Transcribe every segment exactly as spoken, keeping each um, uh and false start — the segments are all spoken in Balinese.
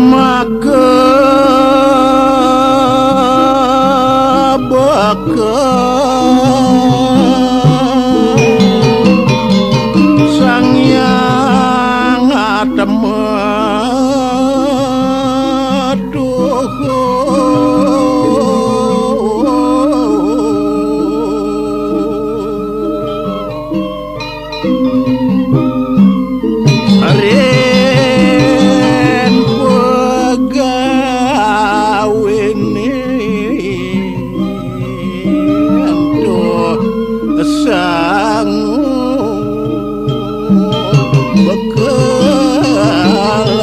Maka baka Sang Hyang Atma Tuhu. Rin pegawene ento sangu bekel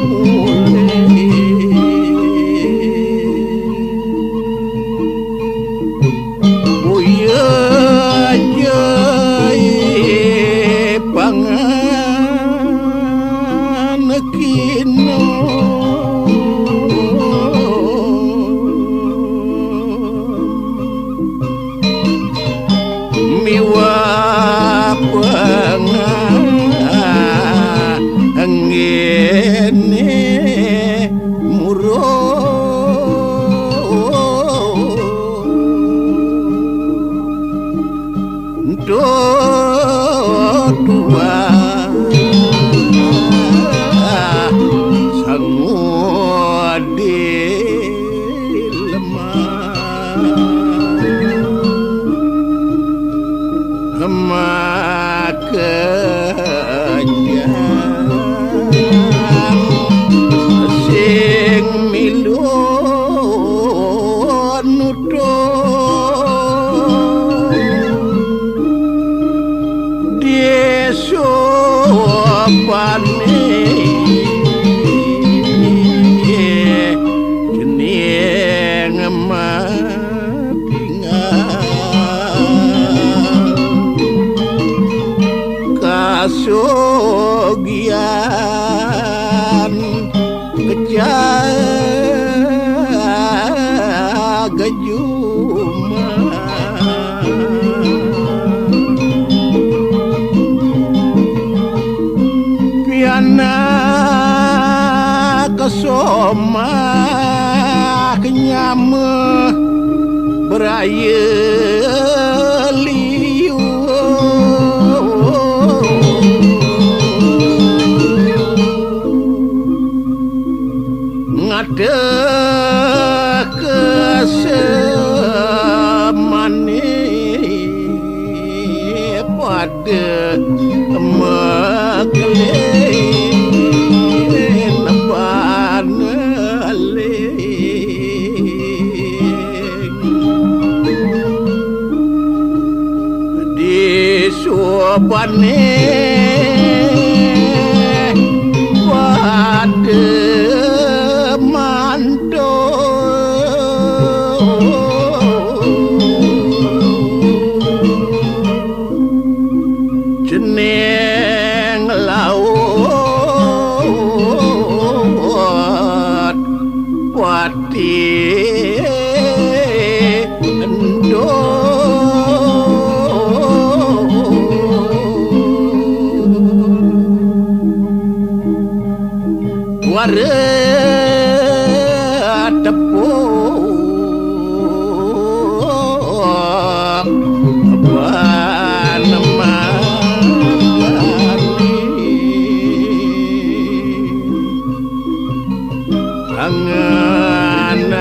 mulih. Uya jai pangan kino miwah pangan nggene murung. Ento tuah sangu di lemah. Maka jang sing milu nutuh. Disupane jeneng matinggal kasugihan. Kejang jumah pianak somah nyama beraya liu. Ngada kesemane pada mekelin paneling. Disupane pada mantu jeneng laut. Pati endo wara tepuk panemagani. Angen-angen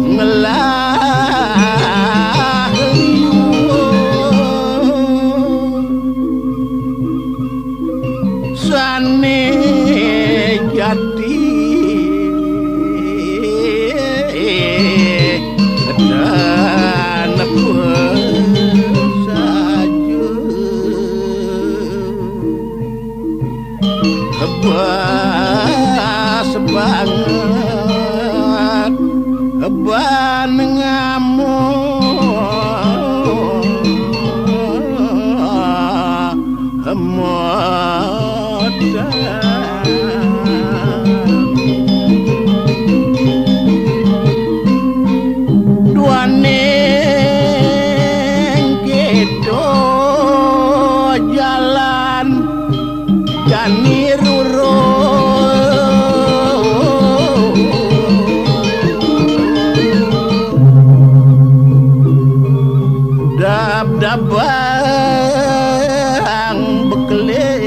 ngelah Abdabang bekelehane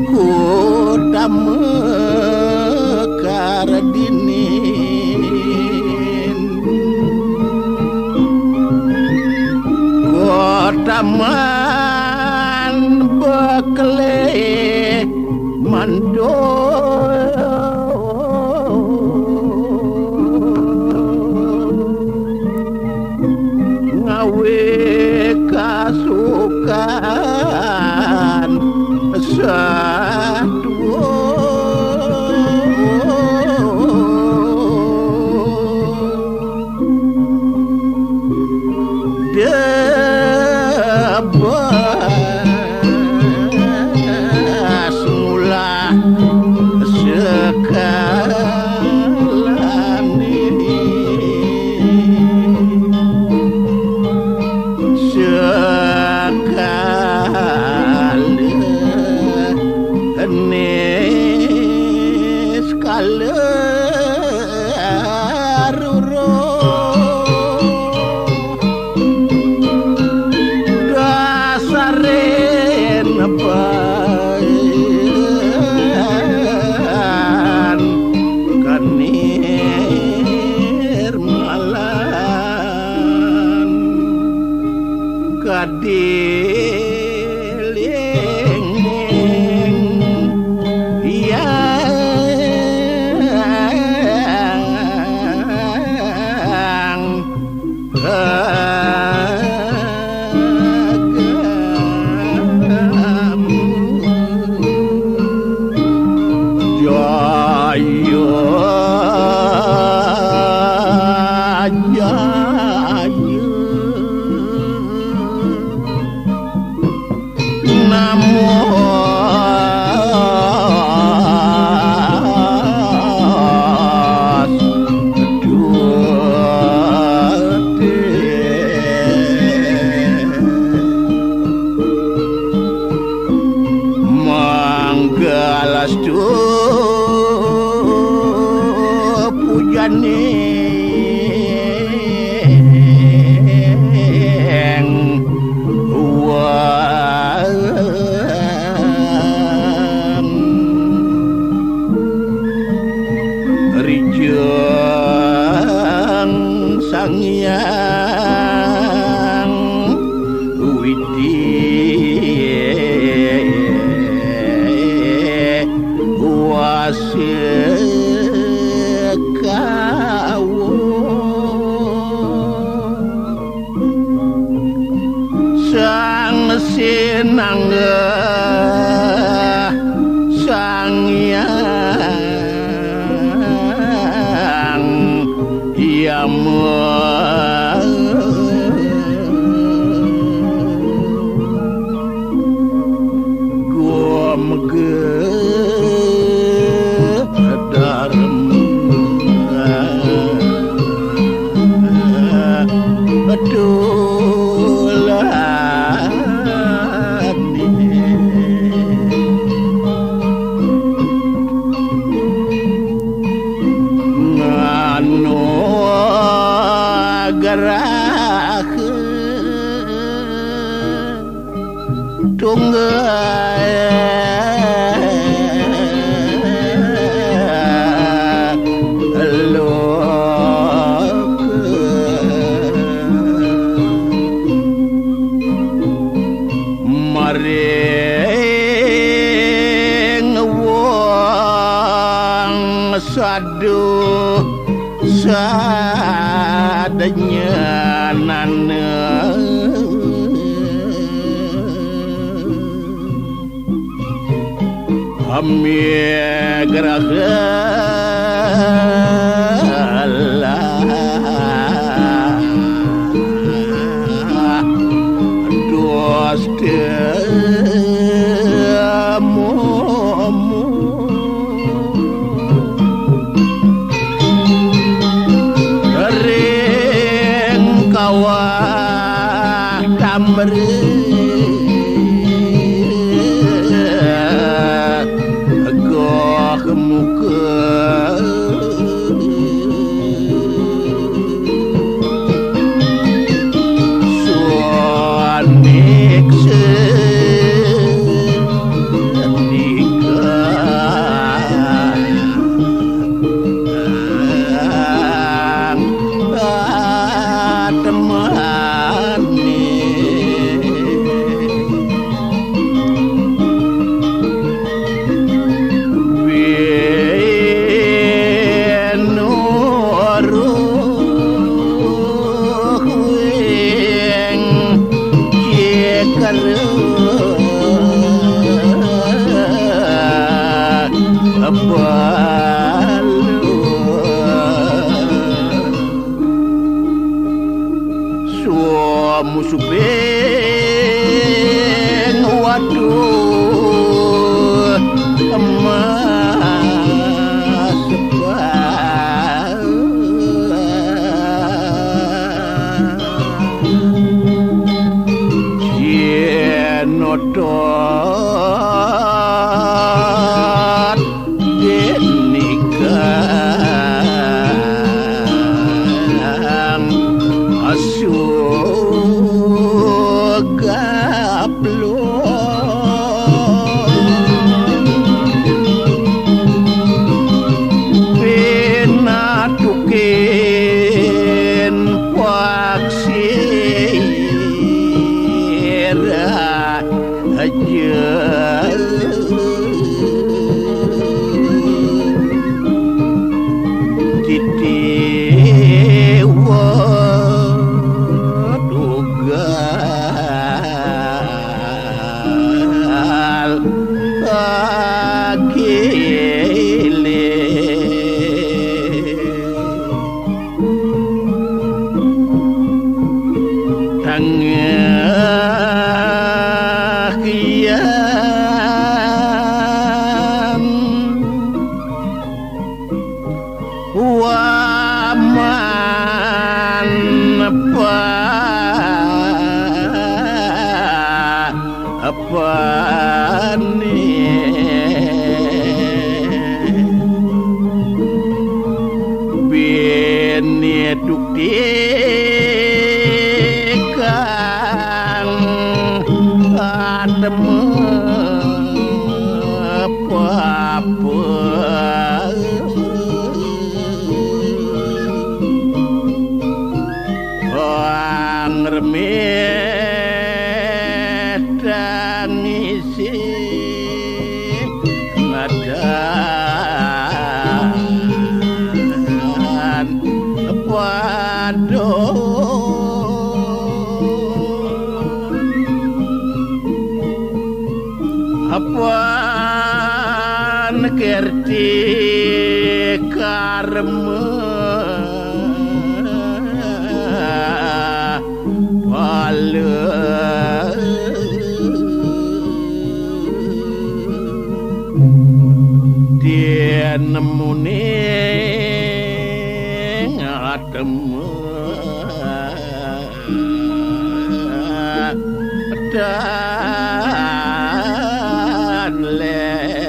kota mekar dinin. Kota man bekeleh mando ngawe kasukan satuo. Debas mula sekalan ini, sekala nis kala ruro. Dasaren bayan kanirmalan kadiling yang Manggalastu pujaning wang rijeng Sang Hyang Widi Wasa Kawa. Sang Sinanggeh Sang Hyang Yama. Gumgeh darma tulani nganu geraha tunggal loka. Maring wong sadu sadenyanana. Amya geraha dosta momo. Ring kawah tamri goh muka. Sumusuping waduh emas sepah. Yen otot Yen nikang asuh gaplok, pinatukin paksira aja. Titiwa tugal agile. Tangah kian waman pa apane. Bene dukti kang adem apa-apa. Pangremeh tangisi ngadan padon. Apan kerti karma pala. Tien muni ngatema dan len.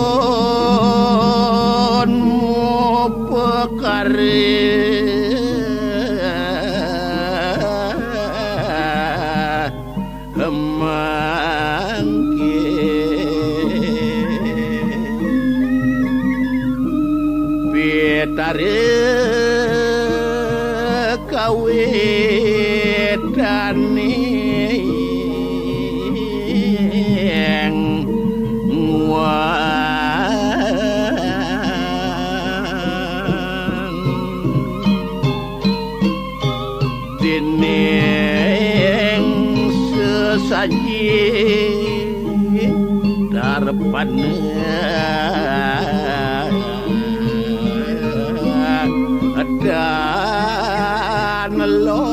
Ngulun mupekare mangke. Pitare kawitaning nguang dening sesaji darpane dan long.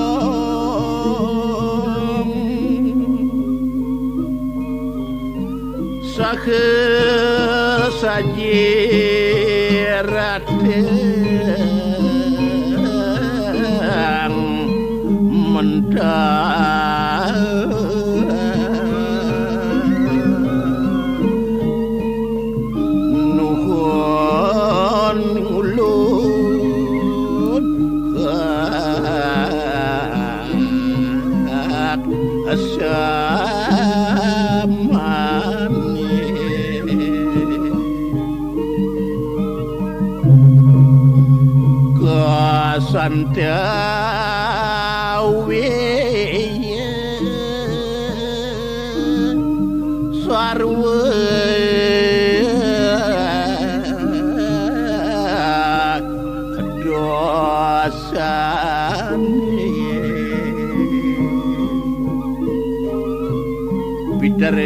Saha saji rateng mentang nuhun ngulun asamane. Kasantawi sarwa dosane. Piterel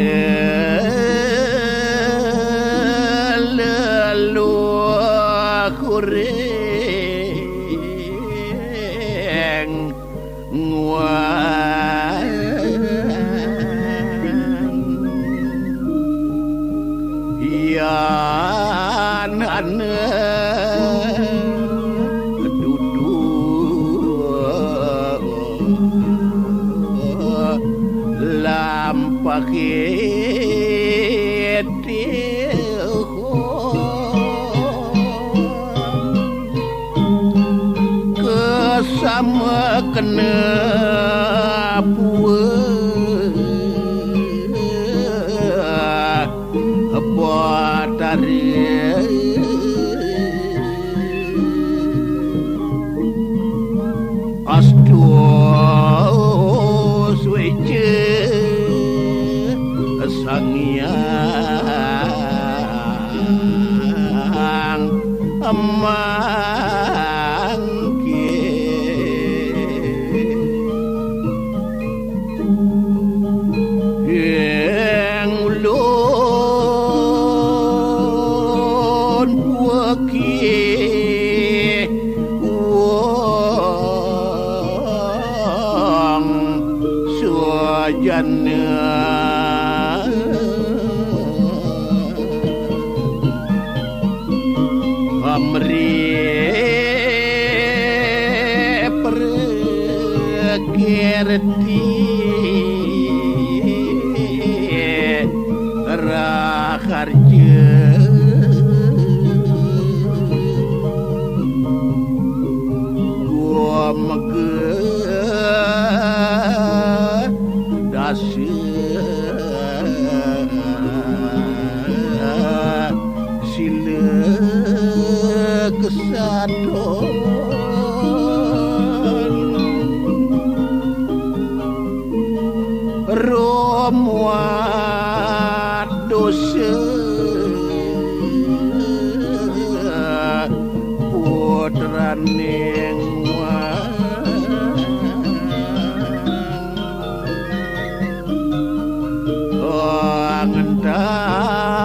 Ring nguang yan ane duduk lampah kesama kena pua batari. Astu suice Sang Hyang Mangke. Yang ulun puaki wong sujana. Amri perkirti raharja gua mega dasa sila kesaton rumuat dosa putraning wang ngentas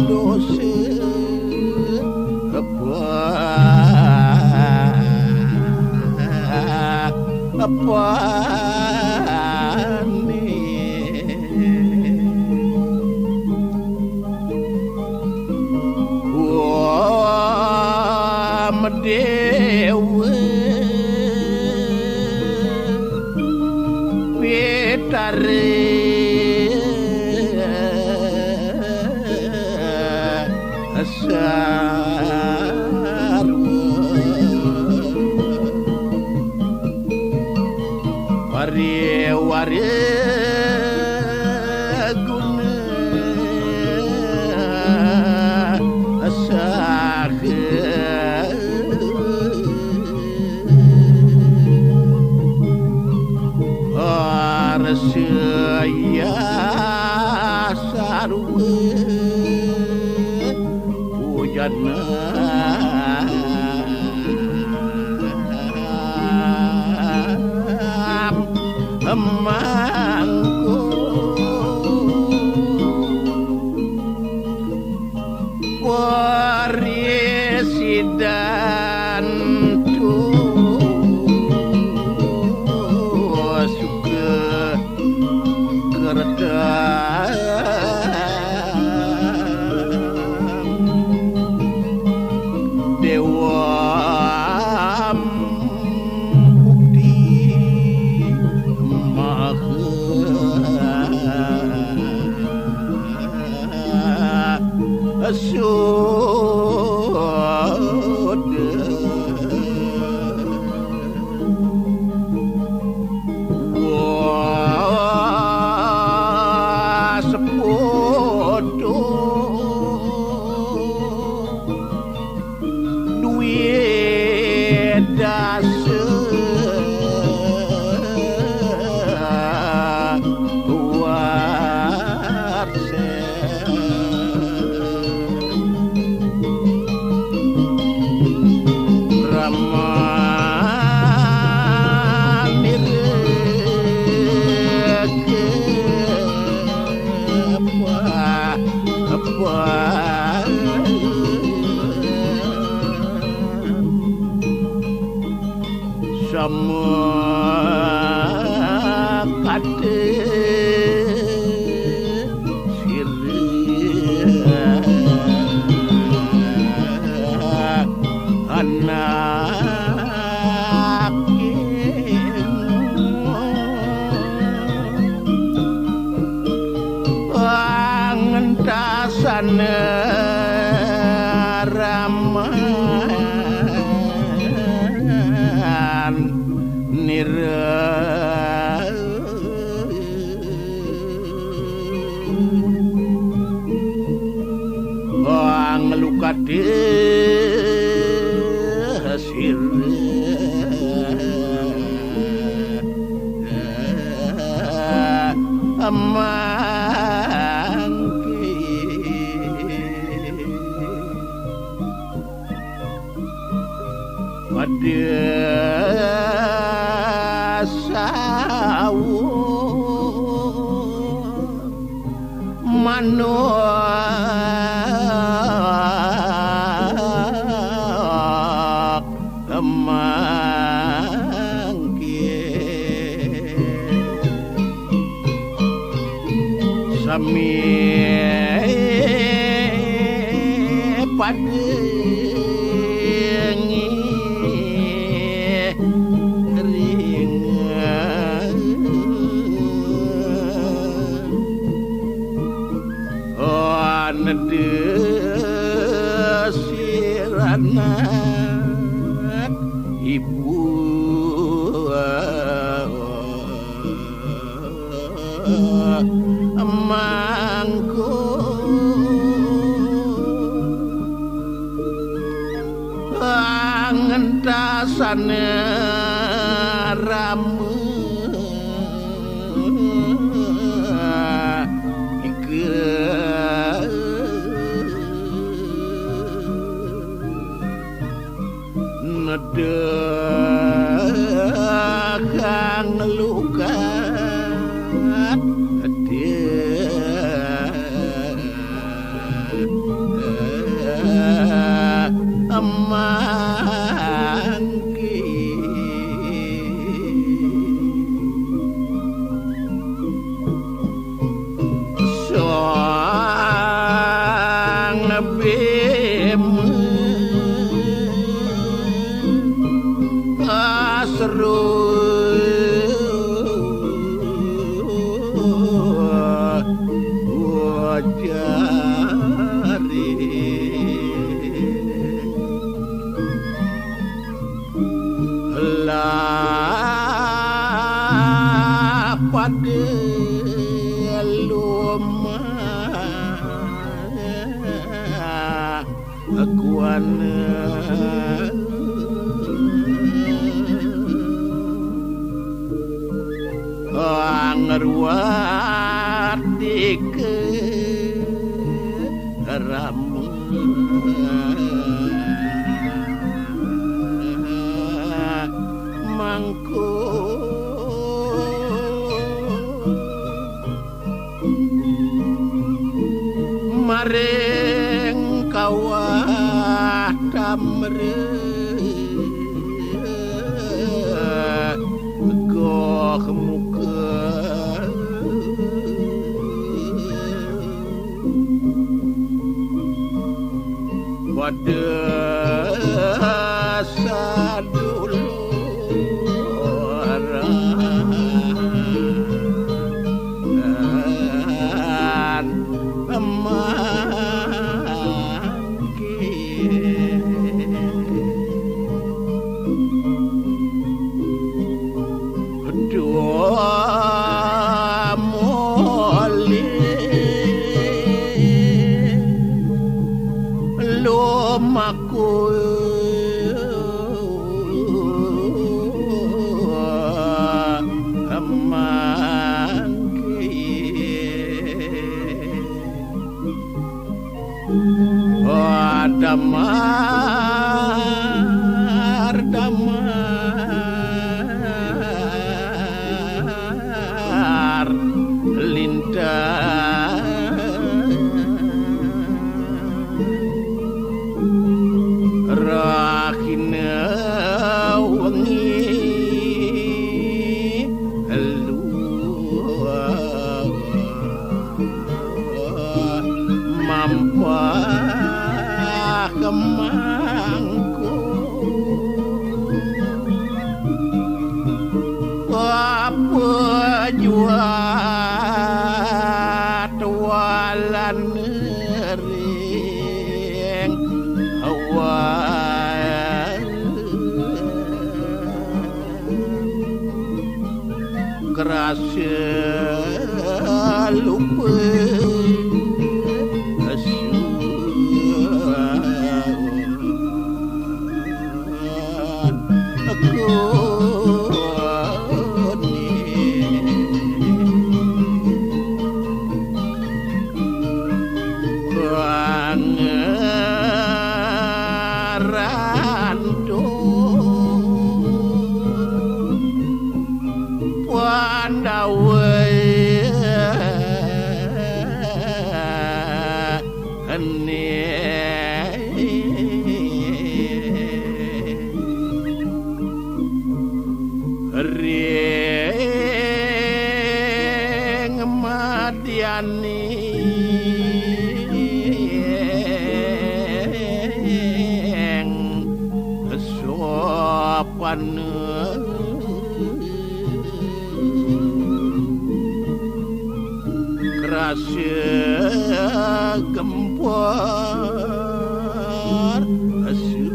dosa apa apane. Wah, medewa Petara sarwa. Pariwara guna saha arsa ya sarwa. Pujana mangku presiden tu suka kereta dewa bukti maha suda. Wah, sepodo duit dasa warsa. Rama niraka apa, apa. Rama kadhe sira anak pangentasan raman nira ngelukati sira amangke. Pada sawuh manuk mangke. Sami pada ngiring. Oh, nedha sira anak ibu mangko pangentasane rama ika nedha kang lukat ati. Amangke Sang Bima asru jari. Lah pada lumah kuana ngruwati ke rama mangko maring kawah tamreh goh muka. Pada saduluran mangkin. Dua muli lumaku mangke. Oh, damar, damar, lintang. Rahina wengi. Wah, kemangku. Apa jua tualan ring awak. Kerasa lupa asuh aku ni. Pangeran Pandawa ni. Ring madianing sopan. Kerasa gempar asuh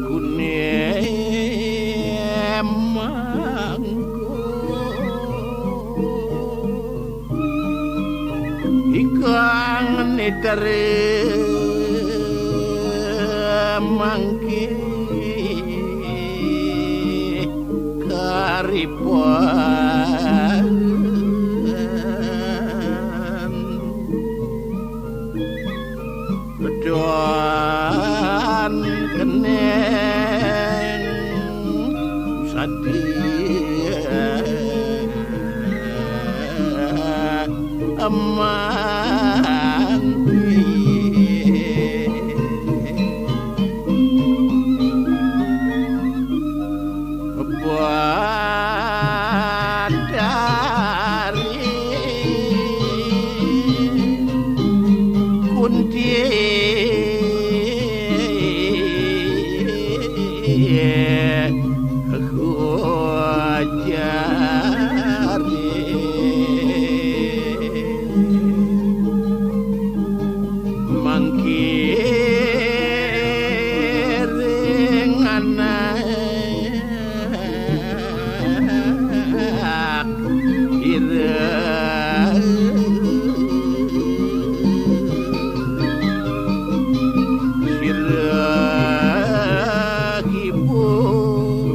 kuning mangku. Ikang niteri mangki karipan. Betuan keneng sadih aman. Batari Kunti Hujari mangkiring anak ira sira kibun.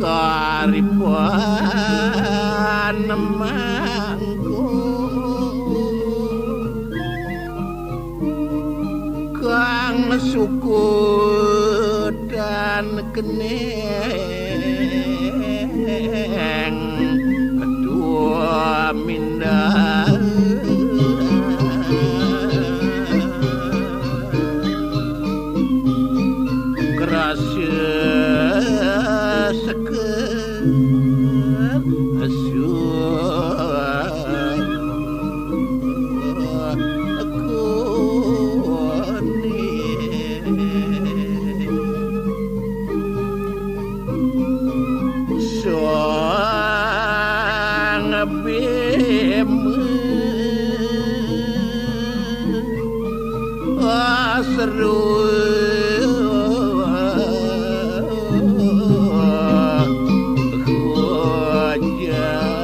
Karipan mangku kang sukutan keneng tumindak. Kerasa seker asuh aku ni. Sang Bima seru hujari.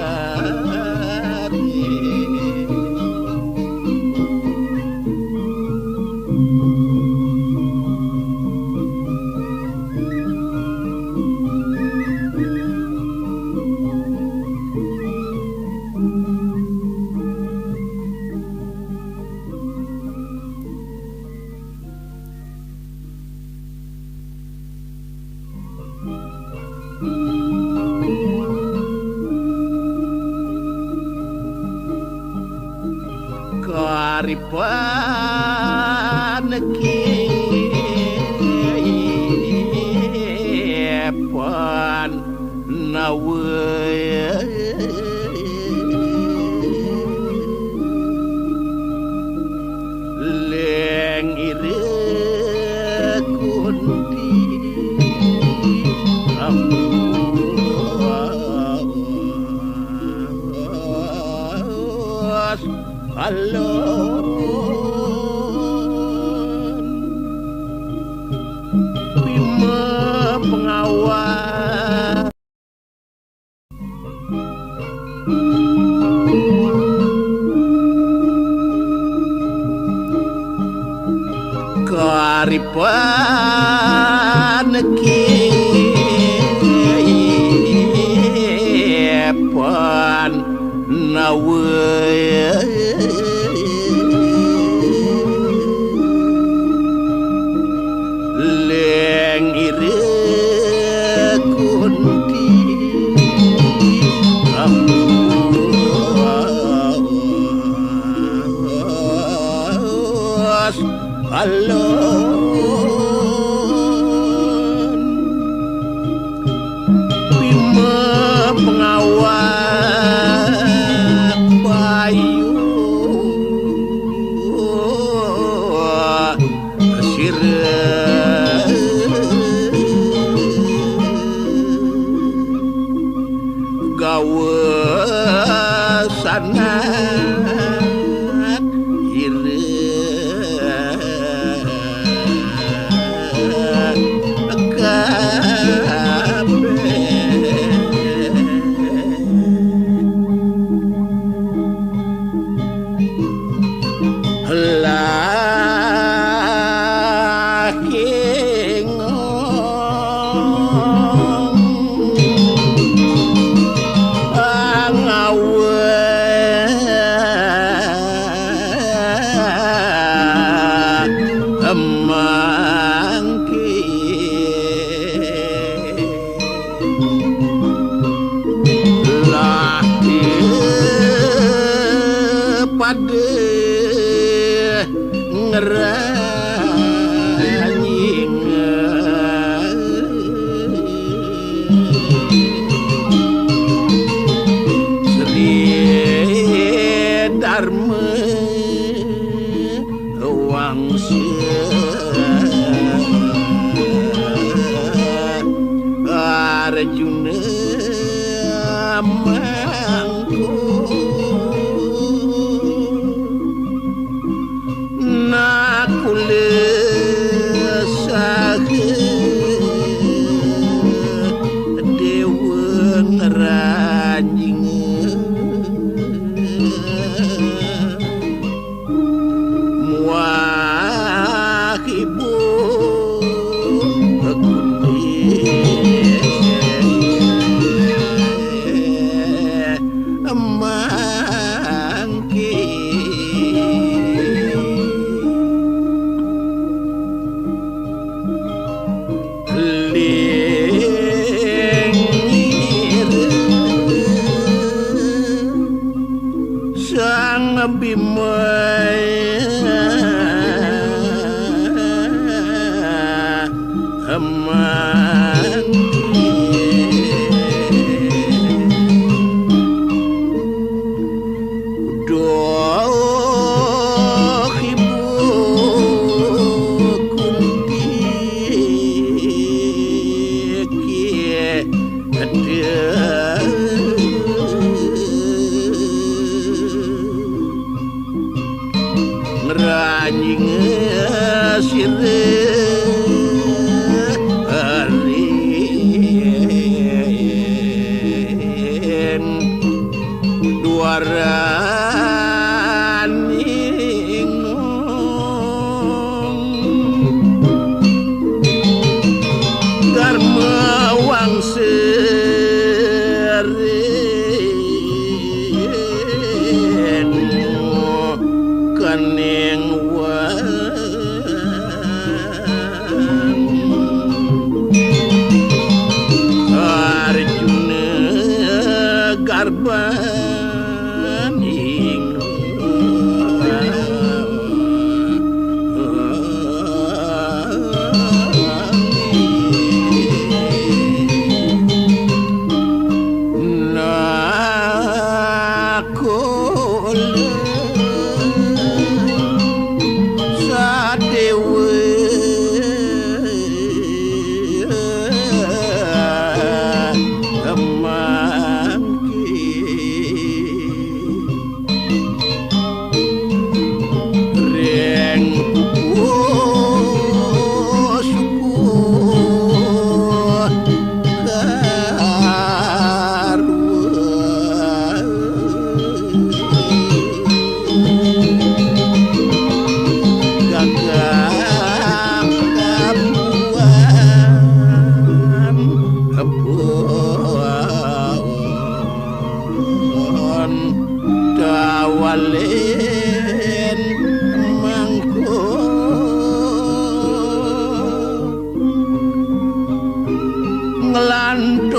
Karipan ki Awe leng irek kunti awas alon bima pengawas. Karipan kipan nawe leng irek kunti awas alon bima pengawas payu sira gawa sanak ira kabeh. Laki ngong angawe emangki. Lah pada ngeranying Sri Dharma wangsa Arjuna mangku nakula saha dewa ngeranjing. Muah ibu kunti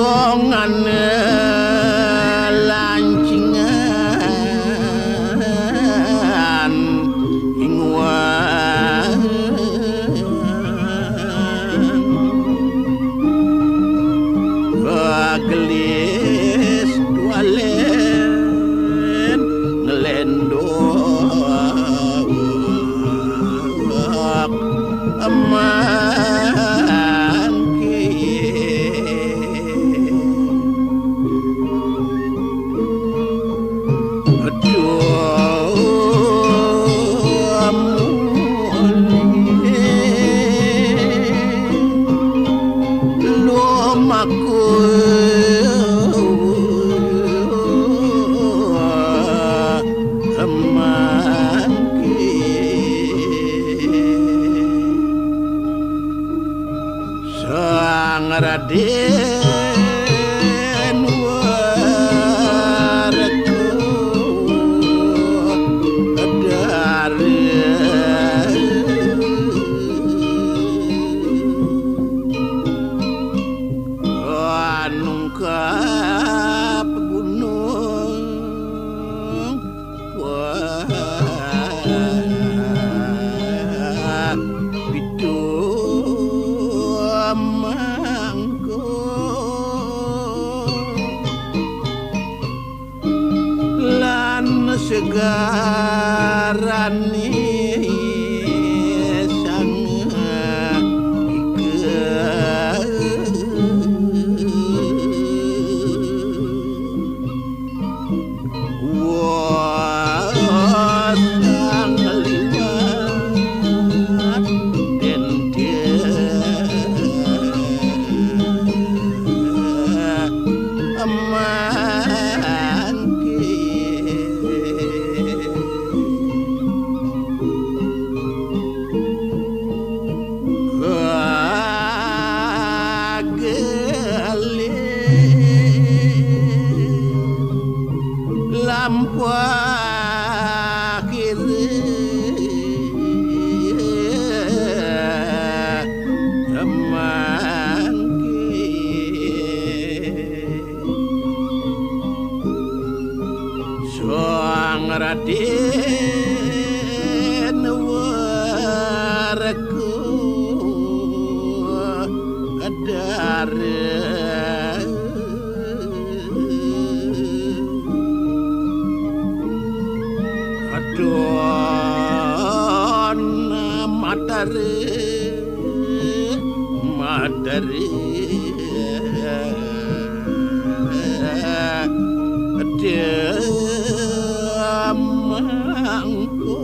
Dongane lancingan ing wang, gelis dualen ngelendok mangke. Aduh, lumaku mangke. Sang Raden Werkudara nungkap gunung. Wah, pitu mangko lan segarane sang ike. Wah, sang liwat dendel mangke. Kagele lampah kiri mangke. Sang Raden Werkudara adon materi, materi demangko.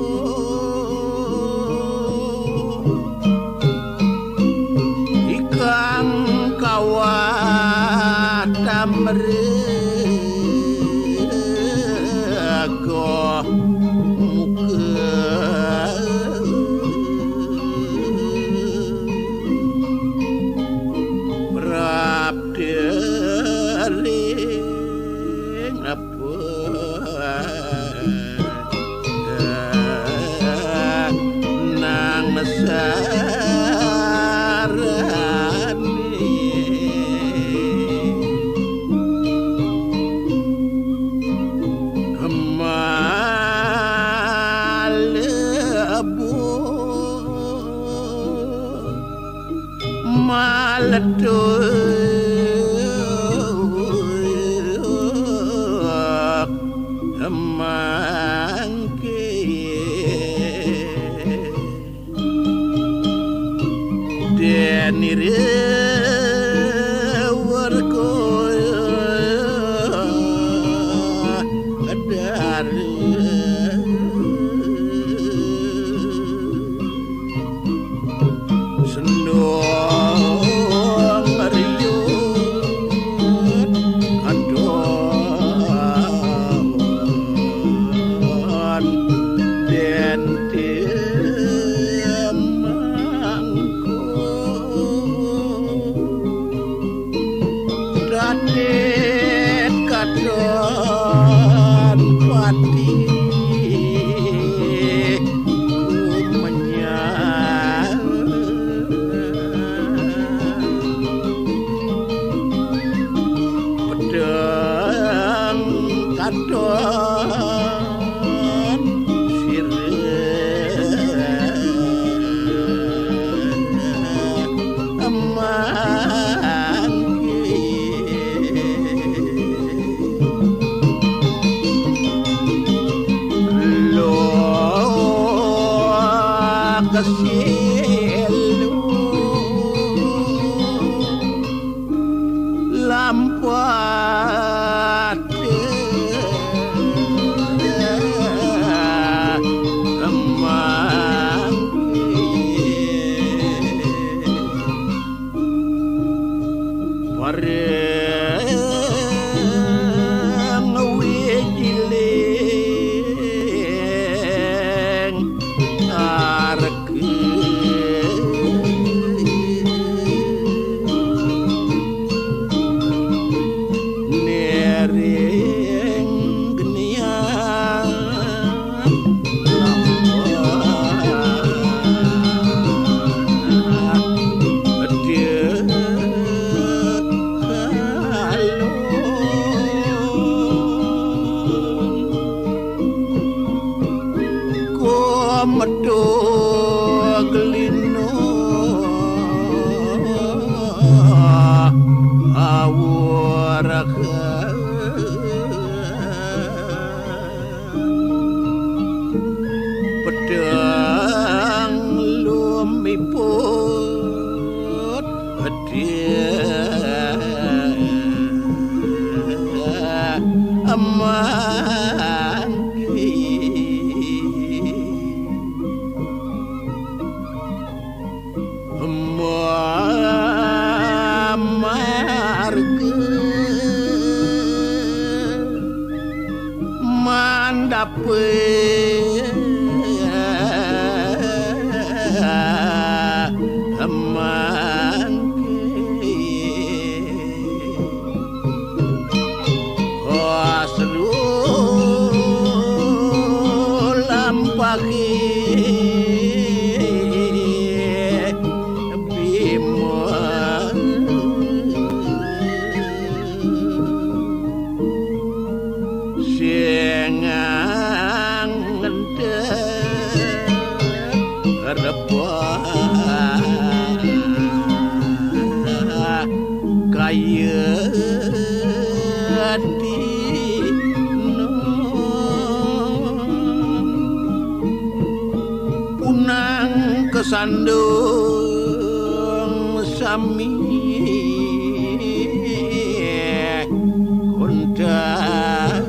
Ikang kawat amrega muka. Prapta ring apa nang sarane malebu maletup mangke. Denire warga dare. Sendong riut andon dente mangko. Raden katon pati kumenyang. Ampat emang pareng wijiling arek nering genian lampah dia halon. Kumedog lino awurahan pedang lumiput dia amanggi. Mamarga mandape mangke. Aslu lampahing Bima sing ngangendek rebah kaya dino. Punang kesandung sami kontak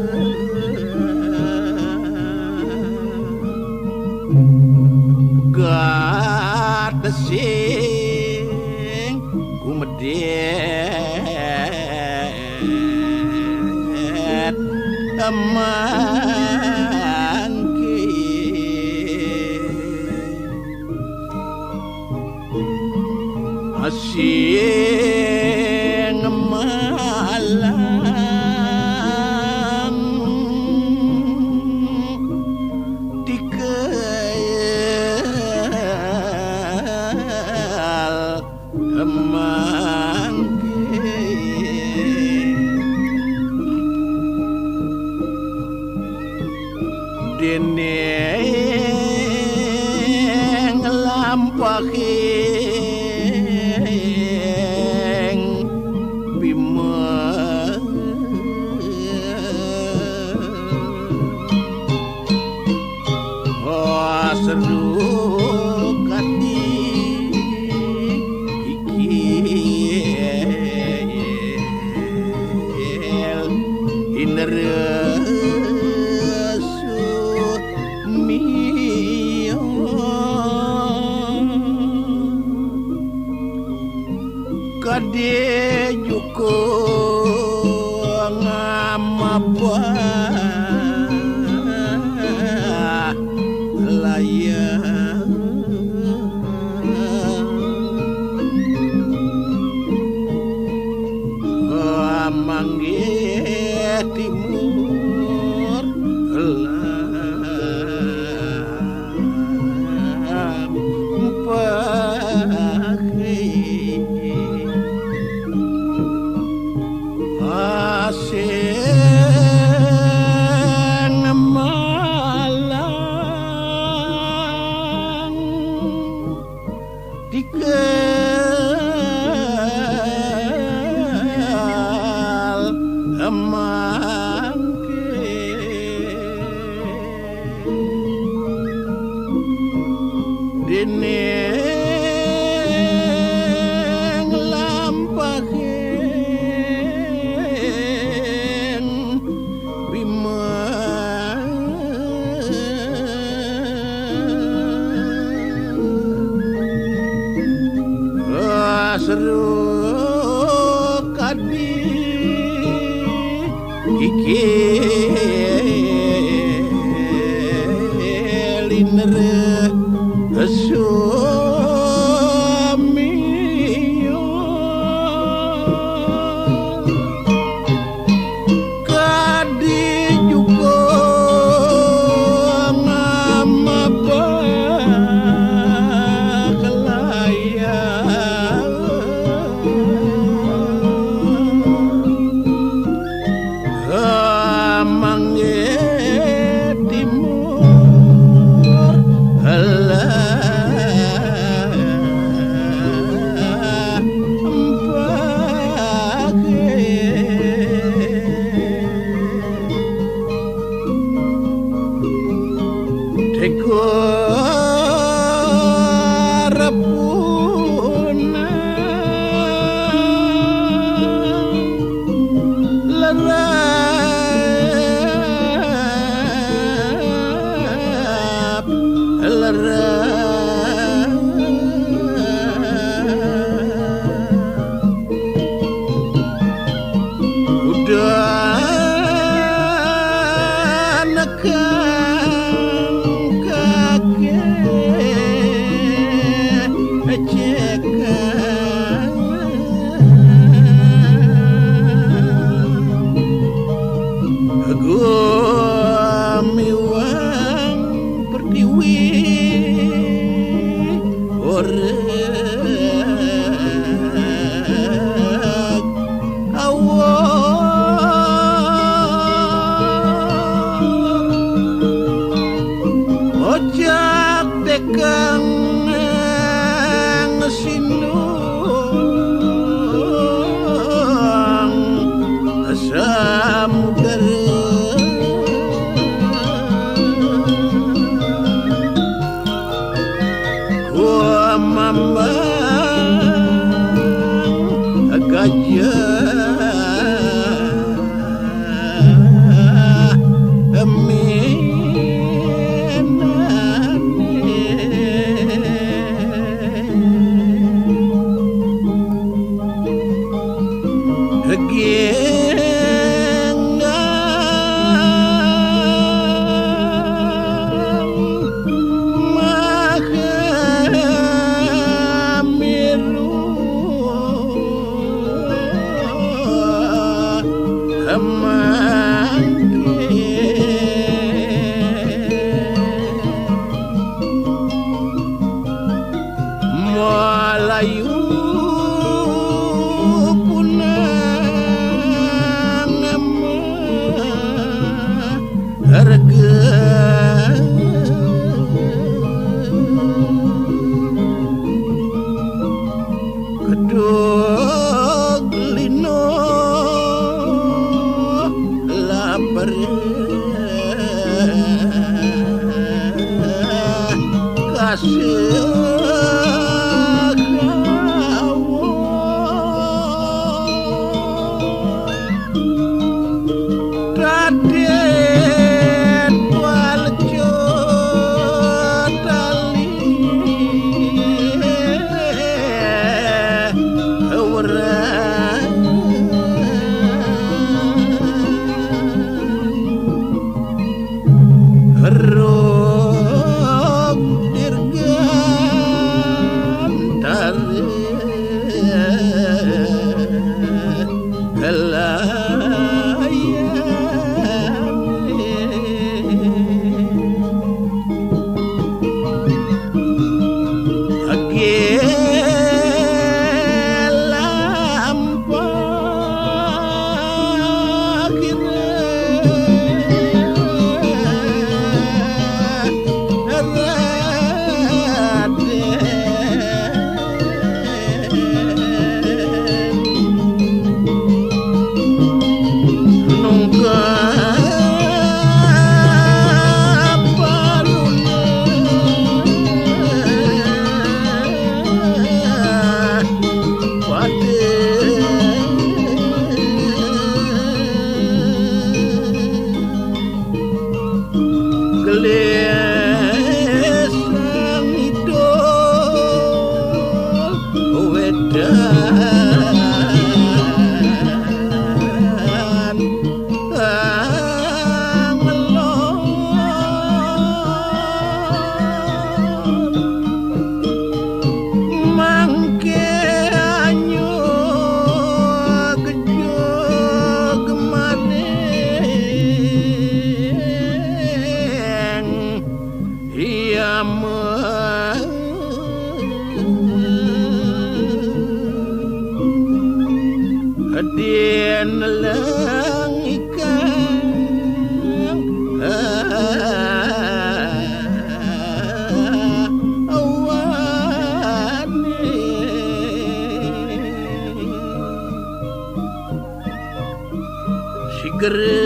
gatesing gumedet mangke. Asing malang tikel mangke. Dening lampahing Bima. Oh, seru kadi iki indra sumiyo. Kadhe juko ngamapa layang manggih timur lampahing. Asing malang tikel mangke. Dening lampahing Elinere suamiyo kadi juko ngama bakelaya. Mangge timur, alah, empake. Teko rapuna lerap, lerap. Udah nekang kake cekang. Gumiwang pertiwi orek awor. Ojak tekang sinung samudera. Kuamambang gajah minane. Genggang maha miru mangke. Malayu punang harga. Kedug lino lapar kasih kawo. Raden Walejo tali werang. Rok dirgantara. Layan. Age lampa kira raden. Din lengikang awani. Sigera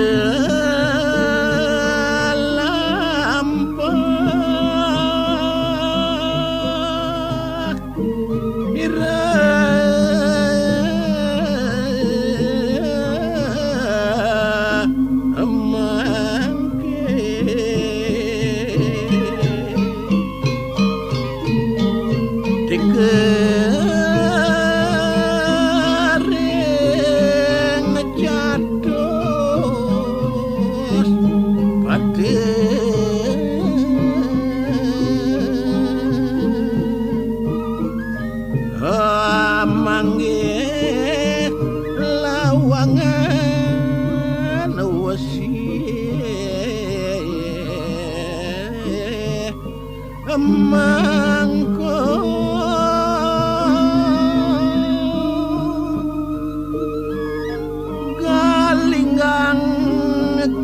lampah ira mangke. Teka ring catus pada manggih lawangan wesi. Mangko galinggang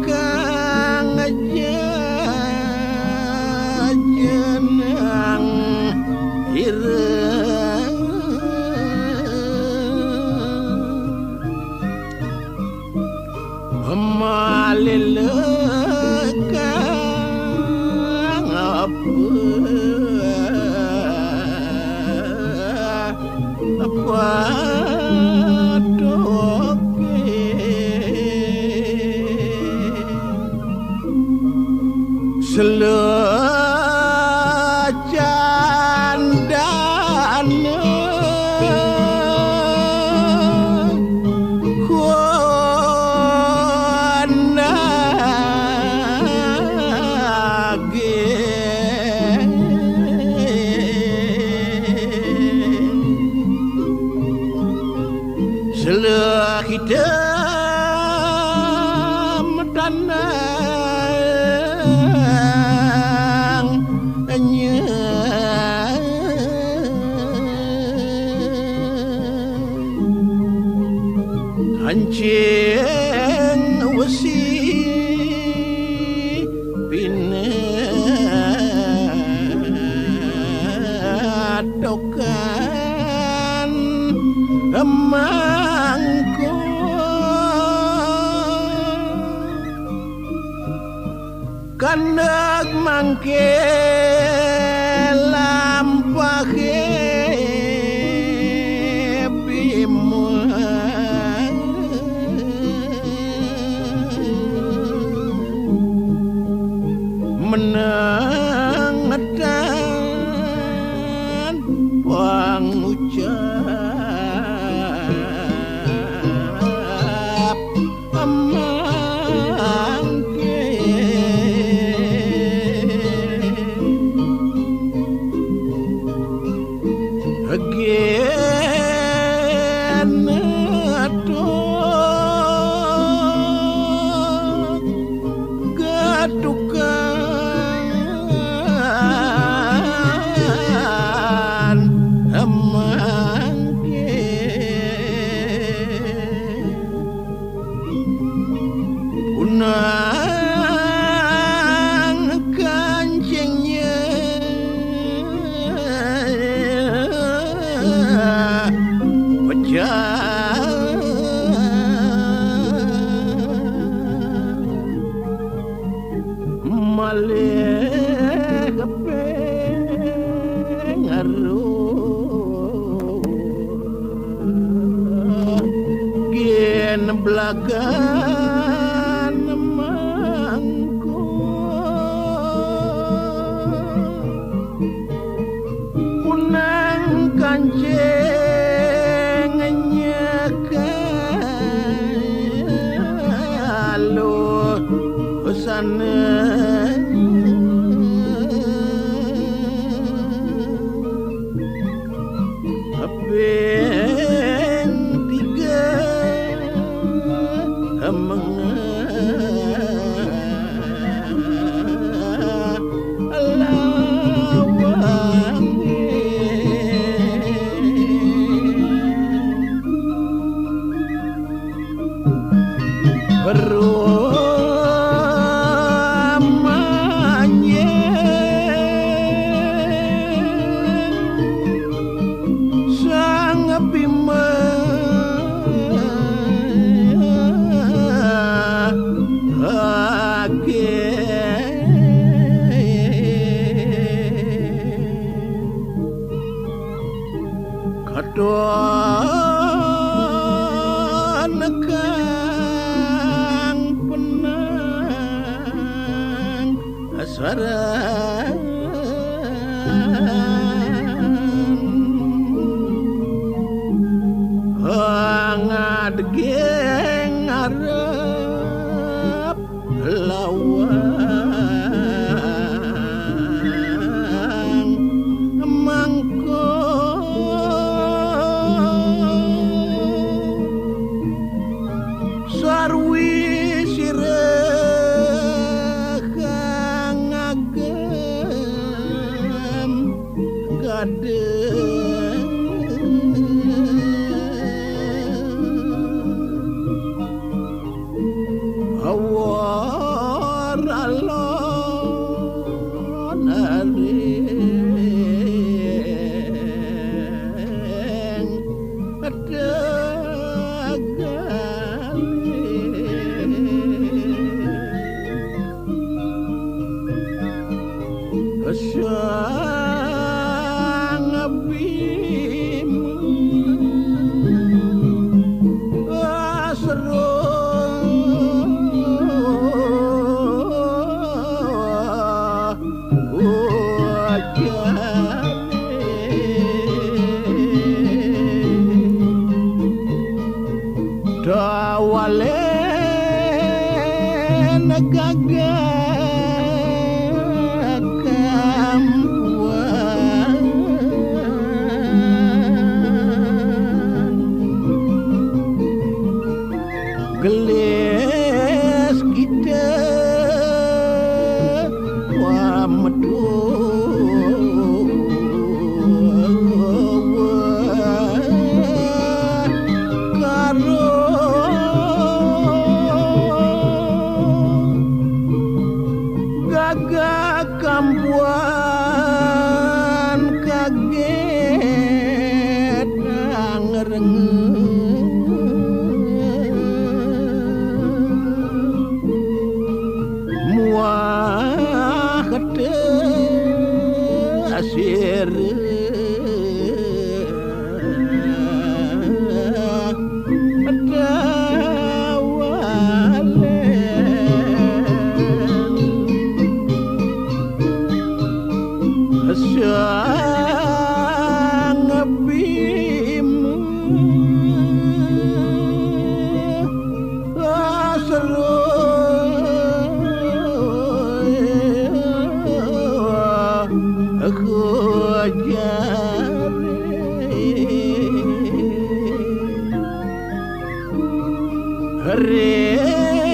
kang jajenang ireng. Malilekang apa apa doke. Sela candana kunage. Sela kita matanang nya hancing wesi pinatokan mangko. Kandeg mangke lampahe bima meneng ngetan pangucap amangke. Agen atok gatukan amangke. Punang kancingnya pecah malih kepengaruh. Gin belagan mangko. Punang kancing nyekalu sana. Apin tiga amang lawange. Rumanye Sang Bima age katon kang penang asaran hangat geng arep lawang mangko sarwi sira kang ngagem gadeng awor alon aring tegali Sang Bima asro ujar. Dawalen gagah kampuan gelis kita pametu karo gagah kampuan kaget angreng muah asir dawalen Sang Bima asro kujare. Hare